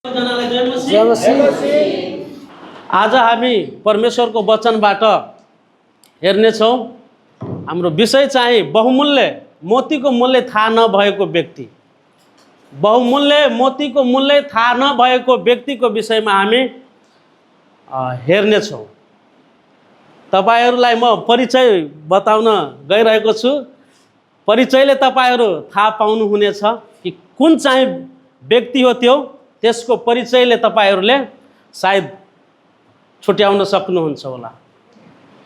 आज हामी परमेश्वरको वचनबाट हेर्नेछौँ। हाम्रो विषय चाहिँ बहुमूल्य मोतीको मूल्य थाहा नभएको व्यक्ति। बहुमूल्य मोतीको मूल्य थाहा नभएको व्यक्तिको विषयमा हामी हेर्नेछौँ। तपाईहरुलाई म परिचय बताउन गइरहेको छु। परिचयले तपाईहरु थाहा पाउनुहुनेछ कि कुन चाहिँ व्यक्ति हो त्यो। त्यसको परिचयले तपाईहरुले सायद छुट्याउन सक्नुहुन्छ होला।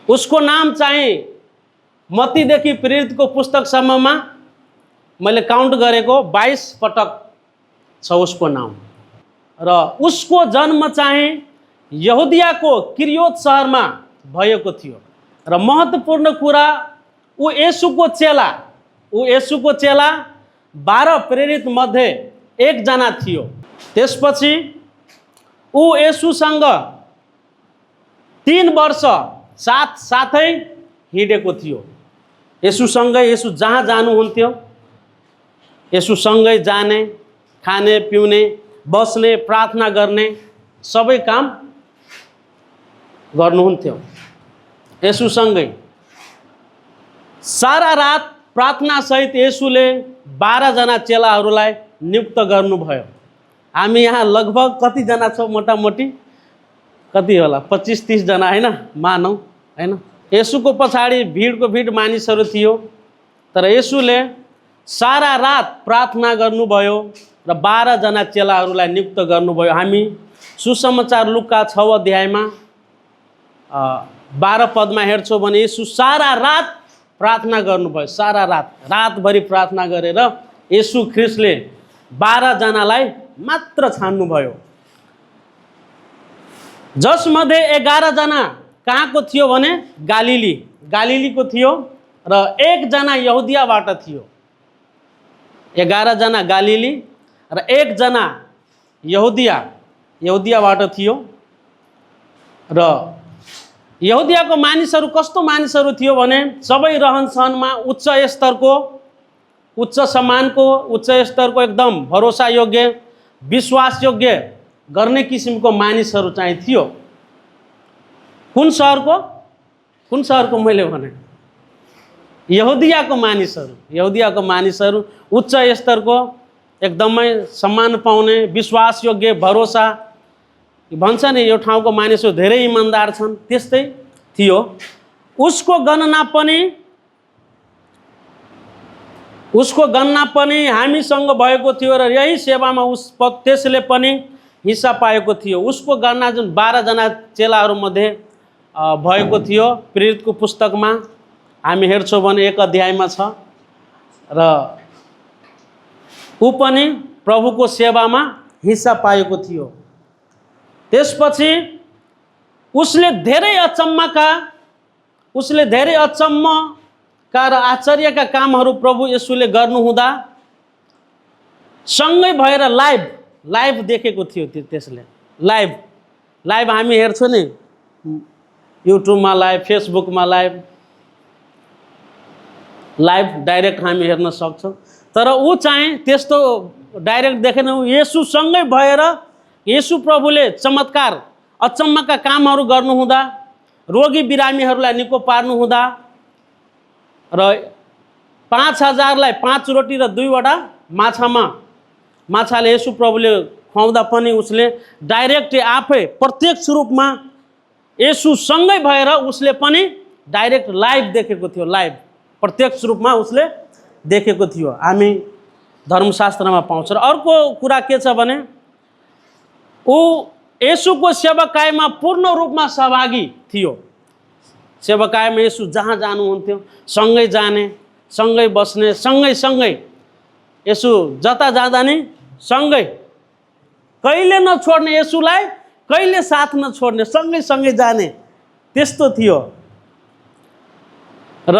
उसको नाम चाहिँ मत्तीदेखि प्रेरितको पुस्तकसम्ममा मैले काउन्ट गरेको 22 पटक छ उसको नाम। र उसको जन्म चाहिँ यहुदियाको किरियोत शहरमा भएको थियो। र महत्त्वपूर्ण कुरा ऊ येशूको चेला 12 प्रेरित मध्ये एकजना थियो। त्यसपछि ऊ येशूसँग 3 वर्ष साथै हिँडेको थियो। येशूसँगै येशू जहाँ जानुहुन्थ्यो येशूसँगै जाने, खाने, पिउने, बस्ने, प्रार्थना गर्ने सबै काम गर्नुहुन्थ्यो। येशूसँगै सारा रात प्रार्थना सहित येशूले 12 जना चेलाहरूलाई नियुक्त गर्नुभयो। हामी यहाँ लगभग कति जना छौँ? मोटामोटी कति होला? 25-30 जना हैन, मानौ हैन। येशूको पछाडि भिडको भिड मानिसहरू थियो। तर येशूले सारा रात प्रार्थना गर्नुभयो र 12 जना चेलाहरूलाई नियुक्त गर्नुभयो। हामी सुसमाचार लुका 6 अध्यायमा 12 पदमा हेर्छौँ भने येशू सारा रात प्रार्थना गर्नुभयो। सारा रातभरि प्रार्थना गरेर येशू ख्रीष्टले 12 जनालाई मात्र छान्नुभयो। जसमध्ये 11 जना कहाँको थियो भने गालिलीको थियो र 1 जना यहुदियाबाट थियो। 11 जना गालिली र 1 जना यहुदियाबाट थियो। र यहुदियाको मानिसहरू कस्तो मानिसहरू थियो भने सबै रहनसहनमा उच्च स्तरको, उच्च सम्मानको, उच्च स्तरको, एकदम भरोसा योग्य, विश्वास योग्य गर्ने किसिमको मानिसहरू चाहिँ थियो। कुन शहरको मैले भने यहुदियाको मानिसहरू उच्च स्तरको, एकदमै सम्मान पाउने, विश्वास योग्य, भरोसा भन्छ नि यो ठाउँको मानिसहरू धेरै इमानदार छन्, त्यस्तै थियो। उसको गणना पनि हामीसँग भएको थियो र यही सेवामा त्यसले पनि हिस्सा पाएको थियो। उसको गणना जुन 12 जना चेलाहरू मध्ये भएको थियो प्रेरितको पुस्तकमा हामी हेर्छौँ भने 1 अध्यायमा छ। र ऊ पनि प्रभुको सेवामा हिस्सा पाएको थियो। त्यसपछि उसले धेरै अचम्मका र आश्चर्यका कामहरू प्रभु येशूले गर्नुहुँदा सँगै भएर लाइभ देखेको थियो। त्यसले लाइभ हामी हेर्छौँ नि, युट्युबमा लाइभ, फेसबुकमा लाइभ डाइरेक्ट हामी हेर्न सक्छौँ। तर ऊ चाहिँ त्यस्तो डाइरेक्ट देखेन। येशूसँगै भएर येशू प्रभुले चमत्कार अचम्मका कामहरू गर्नुहुँदा, रोगी बिरामीहरूलाई निको पार्नुहुँदा र 5000लाई 5 रोटी र 2वटा माछाले येशू प्रभुले खुवाउँदा पनि उसले डाइरेक्ट आफै प्रत्यक्ष रूपमा येशूसँगै भएर उसले पनि डाइरेक्ट लाइभ देखेको थियो। प्रत्यक्ष रूपमा उसले देखेको थियो। हामी धर्मशास्त्रमा पाउँछ। र अर्को कुरा के छ भने ऊ येशूको सेवाकायमा पूर्ण रूपमा सहभागी थियो। सेवाकायमा येशू जहाँ जानुहुन्थ्यो सँगै जाने, सँगै बस्ने, सँगै येशू जता जाँदा नि सँगै, कहिले नछोड्ने, येशूलाई कहिले साथ नछोड्ने, सँगै जाने, त्यस्तो थियो। र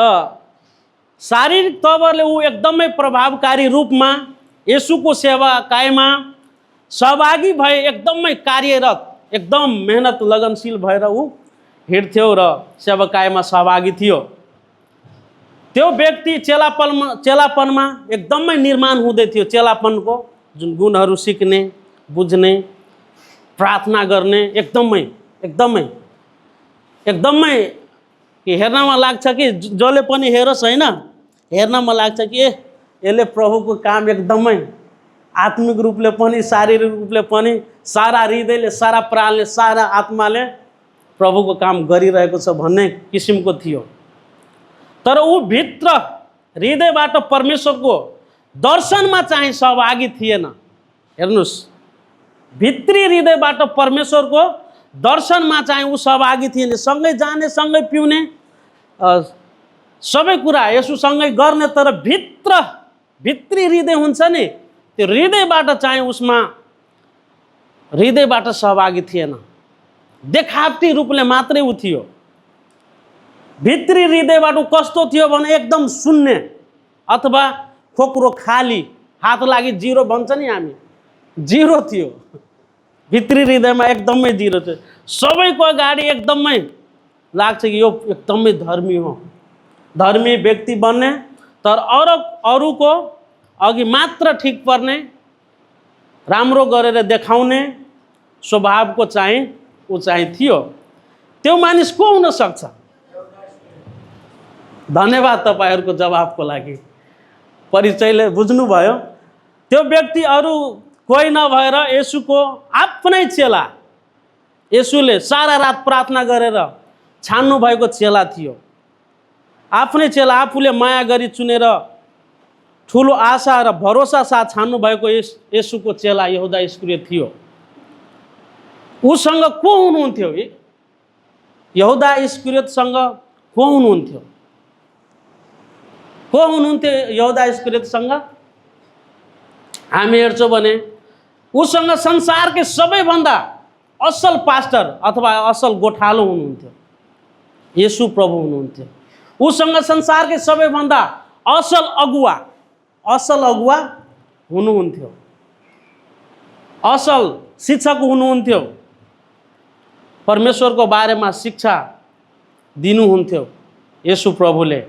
शारीरिक तवरले ऊ एकदमै प्रभावकारी रूपमा येशूको सेवाकायमा सहभागी भए, एकदमै कार्यरत, एकदम मेहनत लगनशील भएर ऊ हिँड्थ्यो र सेवाकायमा सहभागी थियो। त्यो व्यक्ति चेलापनमा एकदमै निर्माण हुँदै थियो। चेलापनको जुन गुणहरू सिक्ने, बुझ्ने, प्रार्थना गर्ने एकदमै एकदमै एकदमै कि हेर्नमा लाग्छ कि जसले पनि हेरोस् होइन, हेर्नमा लाग्छ कि यसले प्रभुको काम एकदमै आत्मिक रूपले पनि शारीरिक रूपले पनि सारा हृदयले, सारा प्राणले, सारा आत्माले प्रभुको काम गरिरहेको छ भन्ने किसिमको थियो। तर ऊ भित्र हृदयबाट परमेश्वरको दर्शनमा चाहिँ सहभागी थिएन। हेर्नुहोस्, भित्री हृदयबाट परमेश्वरको दर्शनमा चाहिँ ऊ सहभागी थिएन। सँगै जाने, सँगै पिउने, सबै कुरा यसुसँगै गर्ने, तर भित्री हृदय हुन्छ नि, त्यो हृदयबाट चाहिँ उसमा हृदयबाट सहभागी थिएन। देखावटी रूपले मात्रै ऊ थियो। भित्री हृदयबाट ऊ कस्तो थियो भने एकदम शून्य अथवा खोक्रो, खाली, हात लागि जिरो भन्छ नि हामी, जिरो थियो। भित्री हृदयमा एकदमै जिरो थियो। सबैको अगाडि एकदमै लाग्छ कि यो एकदमै धर्मी हो, धर्मी व्यक्ति बन्ने, तर अरूको अघि मात्र ठिक पर्ने, राम्रो गरेर देखाउने स्वभावको चाहिँ ऊ चाहिँ थियो। त्यो मानिस को हुन सक्छ? धन्यवाद तपाईहरुको जवाबको लागि। परिचयले बुझ्नुभयो। त्यो व्यक्ति अरू कोही नभएर येशूको आफ्नै चेला, येशूले सारा रात प्रार्थना गरेर छान्नु भएको चेला थियो। आफ्नै चेला, आफूले माया गरी चुनेर ठुलो आशा र भरोसा साथ छान्नु भएको येशूको चेला यहुदा इस्करियोत थियो। उसँग को हुनुहुन्थ्यो? यहुदा इस्करियोतसँग को हुनुहुन्थ्यो? को हुनुहुन्थ्यो यहुदा इस्करियोतसँग? हामी हेर्छौँ भने उसँग संसारकै सबैभन्दा असल पास्टर अथवा असल गोठालो हुनुहुन्थ्यो। येशू प्रभु हुनुहुन्थ्यो। उसँग संसारकै सबैभन्दा असल अगुवा हुनुहुन्थ्यो। असल शिक्षक हुनुहुन्थ्यो। परमेश्वरको बारेमा शिक्षा दिनुहुन्थ्यो येशू प्रभुले।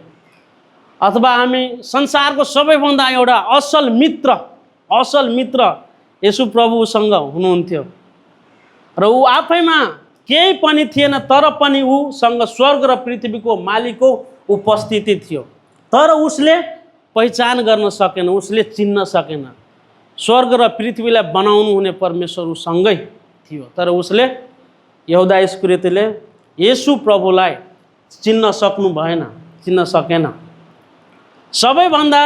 अथवा हामी संसारको सबैभन्दा एउटा असल मित्र येशू प्रभुसँग हुनुहुन्थ्यो। र ऊ आफैमा केही पनि थिएन, तर पनि ऊसँग स्वर्ग र पृथ्वीको मालिकको उपस्थिति थियो। तर उसले पहिचान गर्न सकेन, उसले चिन्न सकेन। स्वर्ग र पृथ्वीलाई बनाउनु हुने परमेश्वर उसँगै थियो, तर उसले, यहुदा इस्करियोतले येशू प्रभुलाई चिन्न सक्नु भएन, चिन्न सकेन। सबैभन्दा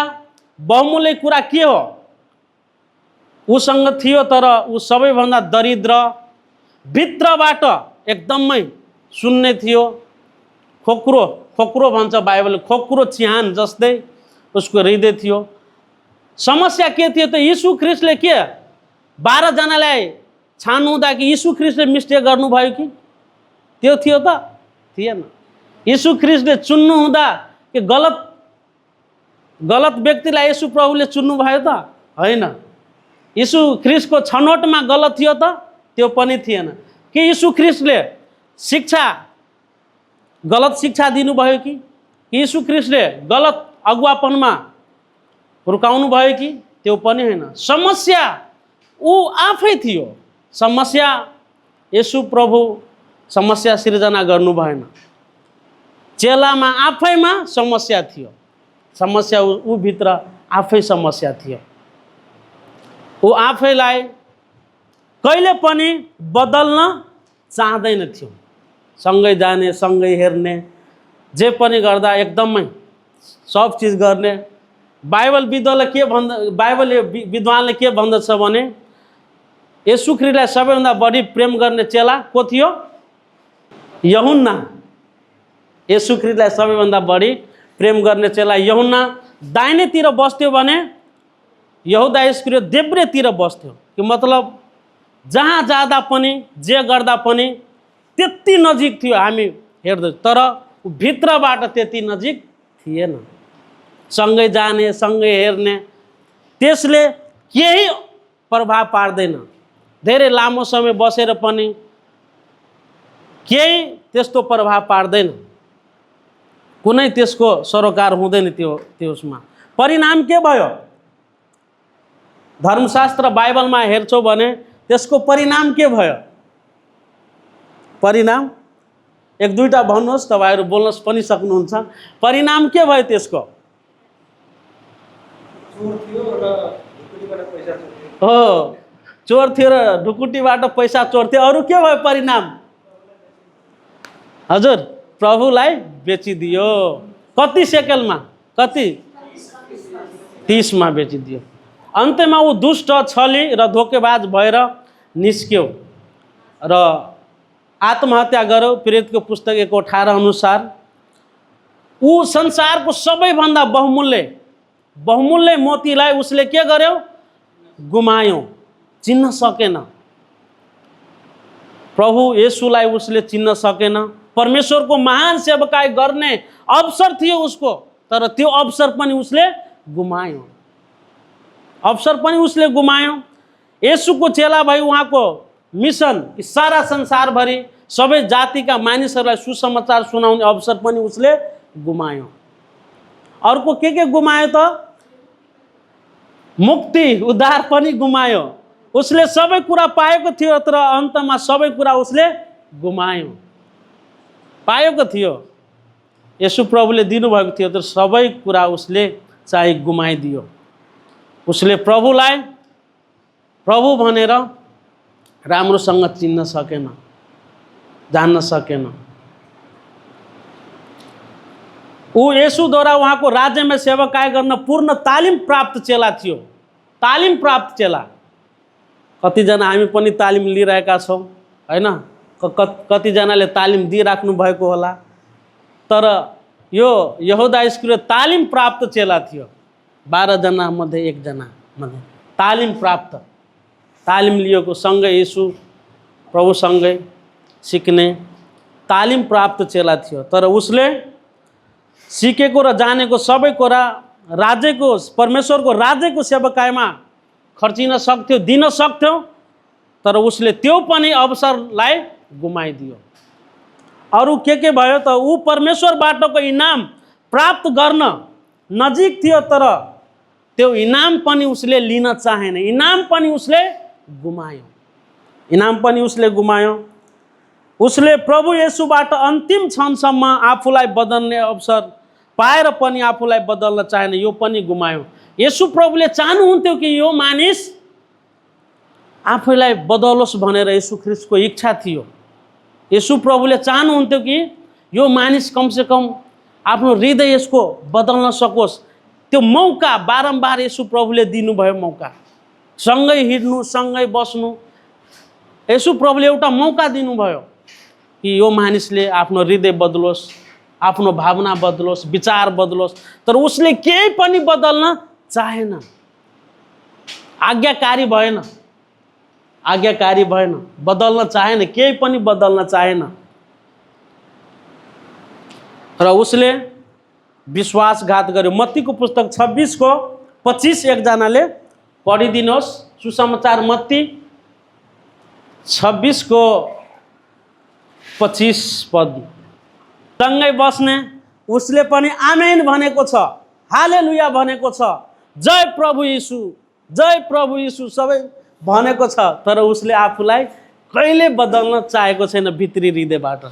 बहुमूल्य कुरा के हो? उसँग थियो, तर ऊ सबैभन्दा दरिद्र, भित्रबाट एकदमै शून्य थियो। खोक्रो भन्छ बाइबलले, खोक्रो चिहान जस्तै उसको हृदय थियो। समस्या के थियो त? यीशु ख्रिस्टले के 12 जनालाई छान्नु हुँदा कि यीशु ख्रिस्टले मिस्टेक गर्नुभयो कि? त्यो थियो त? थिएन। यीशु ख्रिस्टले चुन्नु हुँदा के गलत व्यक्तिलाई येशू प्रभुले चुन्नु भयो त? होइन। यीशु ख्रिस्टको छनौटमा गलत थियो त? त्यो पनि थिएन। कि यीशु ख्रिस्टले गलत शिक्षा दिनुभयो कि? यीशु ख्रिस्टले गलत अगुवापनमा हुर्काउनु भयो कि? त्यो पनि होइन। समस्या ऊ आफै थियो। समस्या येशू प्रभु समस्या सिर्जना गर्नु भएन। चेलामा आफैमा समस्या थियो। समस्या ऊ भित्र आफै समस्या थियो। ऊ आफैलाई कहिले पनि बदल्न चाहदैन थियो। सँगै जाने, सँगै हेर्ने, जे पनि गर्दा एकदमै सब चीज गर्ने। बाइबल विद्वानले के भन्दछ भने येशू ख्रिस्टलाई सबैभन्दा बढी प्रेम गर्ने चेला को थियो? यूहन्ना। येशू ख्रिस्टलाई सबैभन्दा बढी प्रेम गर्ने चेला यूहन्ना दाहिनेतिर बस्थ्यो भने यहुदा इस्करियोत देब्रेतिर बस्थ्यो। कि मतलब जहाँ जाँदा पनि, जे गर्दा पनि त्यति नजिक थियो हामी हेर्दै, तर भित्रबाट त्यति नजिक थिएन। सँगै जाने, सँगै हेर्ने, त्यसले केही प्रभाव पार्दैन। धेरै लामो समय बसेर पनि केही त्यस्तो प्रभाव पार्दैन। कुनै त्यसको सरोकार हुँदैन त्यो उसमा। परिणाम के भयो? धर्मशास्त्र बाइबलमा हेर्छौँ भने त्यसको परिणाम के भयो? परिणाम एक दुईटा भन्नुहोस्, तपाईँहरू बोल्न पनि सक्नुहुन्छ। परिणाम के भयो त्यसको? हो, चोर थियो र ढुकुटीबाट पैसा चोर्थ्यो। अरू के भयो परिणाम? हजुर, प्रभुलाई बेचिदियो। कति सेकलमा? कति? 30 मा बेचिदियो। अन्त्यमा ऊ दुष्ट, छली र धोकेबाज भएर निस्क्यो र आत्महत्या गर्यो। प्रेरितको पुस्तक 1:18 अनुसार ऊ संसारको सबैभन्दा बहुमूल्य मोतीलाई उसले के गर्यो? गुमायो, चिन्न सकेन। प्रभु येशूलाई उसले चिन्न सकेन। परमेश्वरको महान सेवकाई गर्ने अवसर थियो उसको, तर त्यो अवसर पनि उसले गुमायो। येशूको चेला भई उहाँको मिसन सारा संसारभरि सबै जातिका मानिसहरूलाई सुसमाचार सुनाउने अवसर पनि उसले गुमायो। अर्को के गुमायो त? मुक्ति, उद्धार पनि गुमायो। उसले सबै कुरा पाएको थियो, तर अन्तमा सबै कुरा उसले गुमायो। पाएको थियो, येशू प्रभुले दिनुभएको थियो, तर सबै कुरा उसले चाहिँ गुमाइदियो। उसले प्रभुलाई प्रभु भनेर राम्रोसँग चिन्न सकेन, जान्न सकेन। ऊ येशूद्वारा उहाँको राज्यमा सेवाकाई गर्न पूर्ण तालिम प्राप्त चेला थियो। तालिम प्राप्त चेला। कतिजना हामी पनि तालिम लिइरहेका छौँ, हैन? कतिजनाले तालिम दिइराख्नु भएको होला, तर यो यहूदा इस्करियोत तालिम प्राप्त चेला थियो। 12 जना मध्ये 1 जना मध्ये तालिम प्राप्त, तालिम लिएको, सँगै येशू प्रभुसँगै सिक्ने तालिम प्राप्त चेला थियो। तर उसले सिकेको र जानेको सबै कुरा राज्यको, परमेश्वरको राज्यको सेवाकाईमा खर्चिन सक्थ्यो, दिन सक्थ्यो, तर उसले त्यो पनि अवसरलाई गुमाइदियो। अरू के भयो त? ऊ परमेश्वरबाटको इनाम प्राप्त गर्न नजिक थियो, तर त्यो इनाम पनि उसले लिन चाहेन। इनाम पनि उसले गुमायो। उसले प्रभु येशूबाट अन्तिम क्षणसम्म आफूलाई बदल्ने अवसर पाएर पनि आफूलाई बदल्न चाहेन, यो पनि गुमायो। येशू प्रभुले चाहनुहुन्थ्यो कि यो मानिस आफैलाई बदलोस् भनेर येशू ख्रीष्टको इच्छा थियो। येशू प्रभुले चाहनुहुन्थ्यो कि यो मानिस कमसे कम आफ्नो हृदय यसको बदल्न सकोस्। त्यो मौका बारम्बार येशू प्रभुले दिनुभयो। मौका, सँगै हिँड्नु, सँगै बस्नु, येशू प्रभुले एउटा मौका दिनुभयो कि यो मानिसले आफ्नो हृदय बदलोस्, आफ्नो भावना बदलोस्, विचार बदलोस्। तर उसले केही पनि बदल्न चाहेन, आज्ञाकारी भएन, बदल्न चाहेन, केही पनि बदल्न चाहेन। र उसले विश्वासघात गर्यो। मत्तीको पुस्तक 26:25 एकजनाले पढिदिनुहोस्। सुसमाचार मत्ती 26:25 पद। सँगै बस्ने उसले पनि आमेन भनेको छ, हालेलुया भनेको छ, जय प्रभु यीशु सबै भनेको छ, तर उसले आफूलाई कहिले बदल्न चाहेको छैन भित्री हृदयबाट।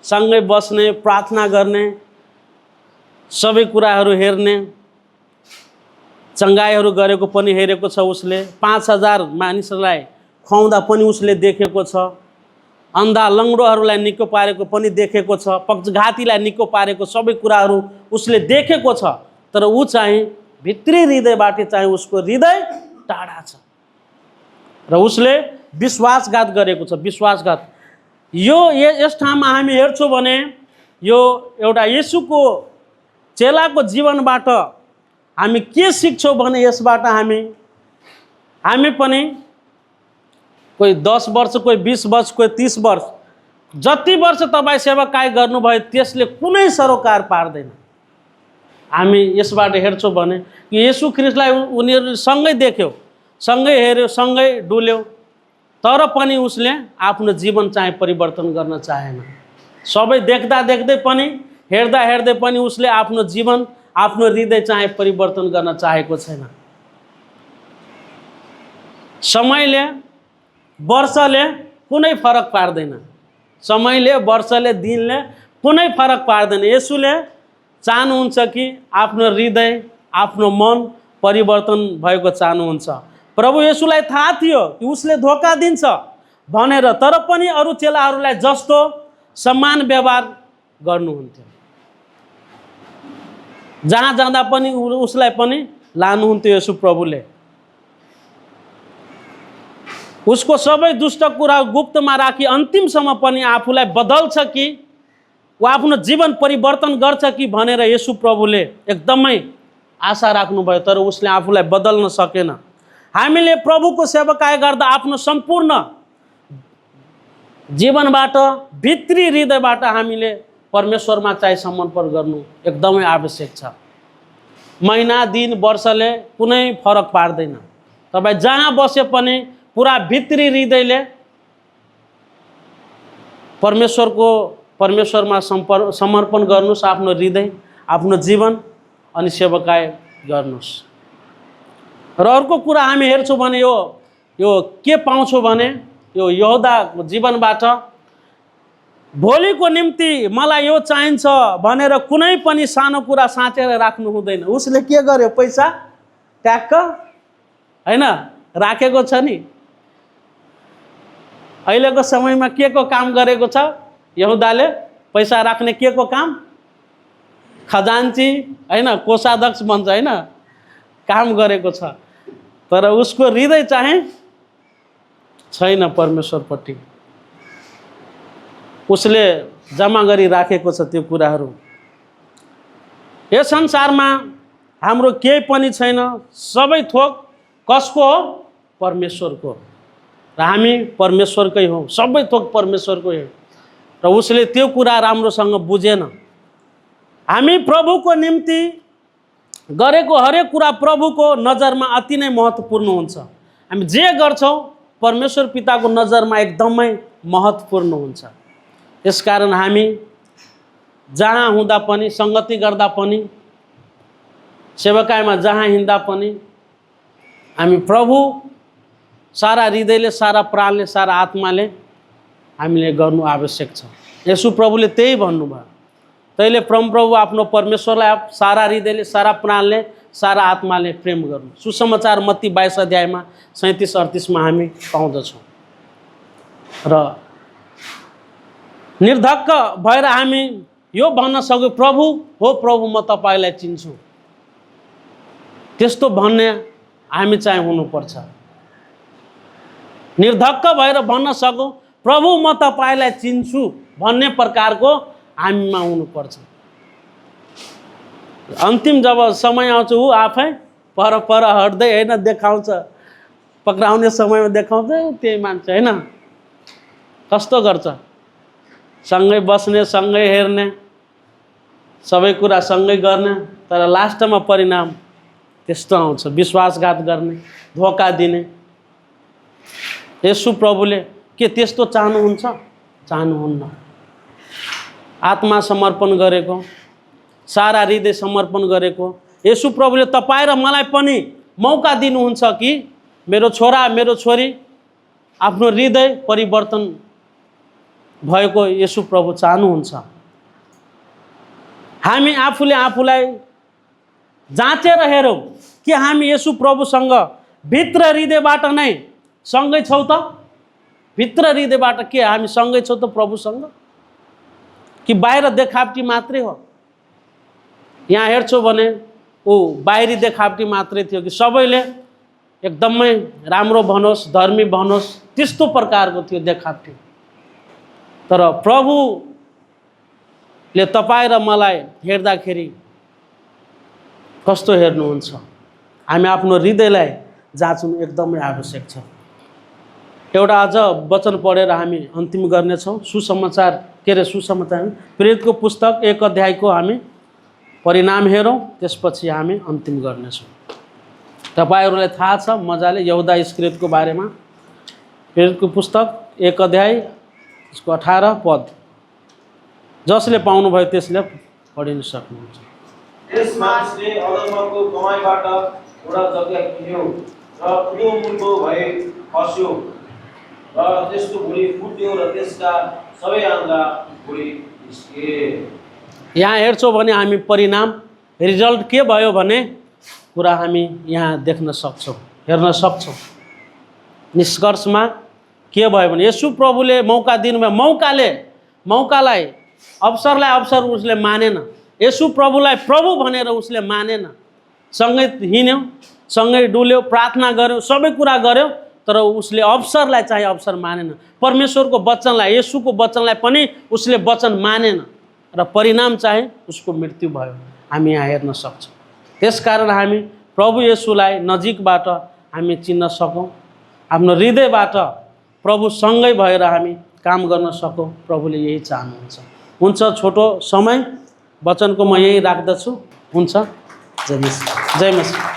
सँगै बस्ने, प्रार्थना गर्ने, सबै कुराहरू हेर्ने, चङ्गाइहरू गरेको पनि हेरेको छ उसले। 5000 मानिसहरूलाई खुवाउँदा पनि उसले देखेको छ। अन्धा लङ्गडोहरूलाई निको पारेको पनि देखेको छ। पक्षघातीलाई निको पारेको सबै कुराहरू उसले देखेको छ, तर ऊ चाहिँ भित्री हृदयबाट चाहिँ उसको हृदय टाढा छ र उसले विश्वासघात गरेको छ। विश्वासघात यो यस ठाउँमा हामी हेर्छौँ भने यो एउटा येशूको चेलाको जीवनबाट हामी के सिक्छौँ भने यसबाट हामी पनि कोही 10 वर्ष, कोही 20 वर्ष, कोही 30 वर्ष, जति वर्ष तपाईँ सेवाकाई गर्नुभयो त्यसले कुनै सरोकार पार्दैन। हामी यसबाट हेर्छौँ भने कि येशू ख्रीष्टलाई उनीहरू सँगै देख्यो, सँगै हेऱ्यो, सँगै डुल्यो, तर पनि उसले आफ्नो जीवन चाहिँ परिवर्तन गर्न चाहेन। सबै देख्दै पनि, हेर्दै पनि उसले आफ्नो जीवन, आफ्नो हृदय चाहिँ परिवर्तन गर्न चाहेको छैन। समयले, वर्षले कुनै फरक पार्दैन। समयले, वर्षले, दिनले कुनै फरक पार्दैन। येशूले चाहनुहुन्छ कि आफ्नो हृदय, आफ्नो मन परिवर्तन भएको चाहनुहुन्छ। प्रभु येशूलाई थाहा थियो कि उसले धोका दिन्छ भनेर, तर पनि अरू चेलाहरूलाई जस्तो समान व्यवहार गर्नुहुन्थ्यो। जहाँ जाँदा पनि उसलाई पनि लानुहुन्थ्यो येशू प्रभुले। उसको सबै दुष्ट कुरा गुप्तमा राखी अन्तिमसम्म पनि आफूलाई बदल्छ कि वा आफ्नो जीवन परिवर्तन गर्छ कि भनेर येशू प्रभुले एकदमै आशा राख्नुभयो, तर उसले आफूलाई बदल्न सकेन। हामीले प्रभुको सेवकाई गर्दा आफ्नो सम्पूर्ण जीवनबाट, भित्री हृदयबाट हामीले परमेश्वरमा चाहिँ समर्पण गर्नु एकदमै आवश्यक छ। महिना, दिन, वर्षले कुनै फरक पार्दैन। तपाईँ जहाँ बसे पनि पुरा भित्री हृदयले परमेश्वरमा समर्पण गर्नुहोस्, आफ्नो हृदय, आफ्नो जीवन अनि सेवकाई गर्नुहोस्। र अर्को कुरा हामी हेर्छौँ भने यो के पाउँछौँ भने यो यहूदाको जीवनबाट भोलिको निम्ति मलाई यो चाहिन्छ भनेर कुनै पनि सानो कुरा साँचेर राख्नु हुँदैन। उसले के गर्यो? पैसा ट्याक्क हैन राखेको छ नि। अहिलेको समयमा के को काम गरेको छ? यहूदाले पैसा राख्ने के को काम? खजान्ची हैन, कोषाध्यक्ष भन्छ हैन, काम गरेको छ। तर उसको हृदय चाहिँ छैन परमेश्वरपट्टि। उसले जम्मा गरी राखेको छ त्यो कुराहरू। यस संसारमा हाम्रो केही पनि छैन, सबै थोक कसको हो? परमेश्वरको। र हामी परमेश्वरकै हौँ, सबै थोक परमेश्वरकै हो। र उसले त्यो कुरा राम्रोसँग बुझेन। हामी प्रभुको निम्ति गरेको हरेक कुरा प्रभुको नजरमा अति नै महत्त्वपूर्ण हुन्छ। हामी जे गर्छौँ परमेश्वर पिताको नजरमा एकदमै महत्त्वपूर्ण हुन्छ। यसकारण हामी जहाँ हुँदा पनि, सङ्गति गर्दा पनि, सेवकाईमा जहाँ हिँड्दा पनि हामी प्रभु सारा हृदयले, सारा प्राणले, सारा आत्माले हामीले गर्नु आवश्यक छ। येशू प्रभुले त्यही भन्नुभयो। तैँले परमप्रभु आफ्नो परमेश्वरलाई सारा हृदयले, सारा प्राणले, सारा आत्माले प्रेम गर्नु। सुसमाचार मत्ती 22 अध्यायमा 37-38 हामी पाउँदछौँ। र निर्धक्क भएर हामी यो भन्न सक्यो, प्रभु हो प्रभु, म तपाईँलाई चिन्छु। त्यस्तो भन्ने हामी चाहिँ हुनुपर्छ। निर्धक्क भएर भन्न सकौँ, प्रभु म तपाईँलाई चिन्छु भन्ने प्रकारको हामीमा हुनुपर्छ। अन्तिम जब समय आउँछ ऊ आफै पर हट्दै हैन देखाउँछ, पक्राउने समयमा देखाउँछ त्यही मान्छे हैन। कस्तो गर्छ? सँगै बस्ने, सँगै हेर्ने, सबै कुरा सँगै गर्ने, तर लास्टमा परिणाम त्यस्तो आउँछ, विश्वासघात गर्ने, धोका दिने। येशू प्रभुले के त्यस्तो चाहनुहुन्छ? चाहनुहुन्न। आत्मा समर्पण गरेको, सारा हृदय समर्पण गरेको येशू प्रभुले तपाईँ र मलाई पनि मौका दिनुहुन्छ कि मेरो छोरा, मेरो छोरी आफ्नो हृदय परिवर्तन भएको येशू प्रभु चाहनुहुन्छ। हामी आफूले आफूलाई जाँचेर हेरौँ कि हामी येशू प्रभुसँग भित्र हृदयबाट नै सँगै छौँ त? भित्र हृदयबाट के हामी सँगै छौँ त प्रभुसँग? कि बाहिर देखावटी मात्रै हो? यहाँ हेर्छौँ भने ऊ बाहिरी देखावटी मात्रै थियो कि सबैले एकदमै राम्रो भनोस्, धर्मी भनोस्, त्यस्तो प्रकारको थियो देखावटी। तर प्रभुले तपाईँ र मलाई हेर्दाखेरि कस्तो हेर्नुहुन्छ? हामी आफ्नो हृदयलाई जाँच्नु एकदमै आवश्यक छ। एउटा अझ वचन पढेर हामी अन्तिम गर्नेछौँ। सुसमाचार प्रेरितको पुस्तक 1 अध्यायको हामी परिणाम हेरौँ, त्यसपछि हामी अन्तिम गर्नेछौँ। तपाईँहरूलाई थाहा छ मजाले यहूदा इस्करियोतको बारेमा। प्रेरितको पुस्तक 1 अध्याय यसको 18 पद, जसले पाउनुभयो त्यसले पढिन सक्नुहुन्छ। यस मानिसले अधर्मको कमाइबाट एउटा जग्गा किन्यो र ठुलो मुल्को भए खस्यो। तर परमेश्वरले उसलाई धर्म र न्याय गर्नलाई नियुक्त गर्नुभयो। यसकारण उसले धर्म र न्याय गर्नलाई आफूलाई तयार पार्यो। यसकारण उसले धर्म र न्याय गर्नलाई आफूलाई तयार पार्यो। यसकारण उसले धर्म र न्याय गर्नलाई आफूलाई तयार पार्यो। र त्यसको भुँडी फुट्यो र त्यसका सबै आन्द्रा भुँडी निस्के। यहाँ हेर्छौँ भने हामी परिणाम रिजल्ट के भयो भने कुरा हामी यहाँ देख्न सक्छौँ, हेर्न सक्छौँ। निष्कर्षमा के भयो भने यसु प्रभुले मौका दिनुभयो, मौकालाई अवसरलाई अवसर उसले मानेन। यसु प्रभुलाई प्रभु भनेर उसले मानेन। सँगै हिँड्यो, सँगै डुल्यो, प्रार्थना गर्यो, सबै कुरा गर्यो, तर उसले अवसरलाई चाहिँ अवसर मानेन। परमेश्वरको वचनलाई, यसुको वचनलाई पनि उसले वचन मानेन र परिणाम चाहिँ उसको मृत्यु भयो। हामी यहाँ हेर्न सक्छौँ। त्यसकारण हामी प्रभु येशूलाई नजिकबाट हामी चिन्न सकौँ, आफ्नो हृदयबाट प्रभुसँगै भएर हामी काम गर्न सकौँ। प्रभुले यही चाहनुहुन्छ। हुन्छ, छोटो समय वचनको म यही राख्दछु। हुन्छ, जय मसीह।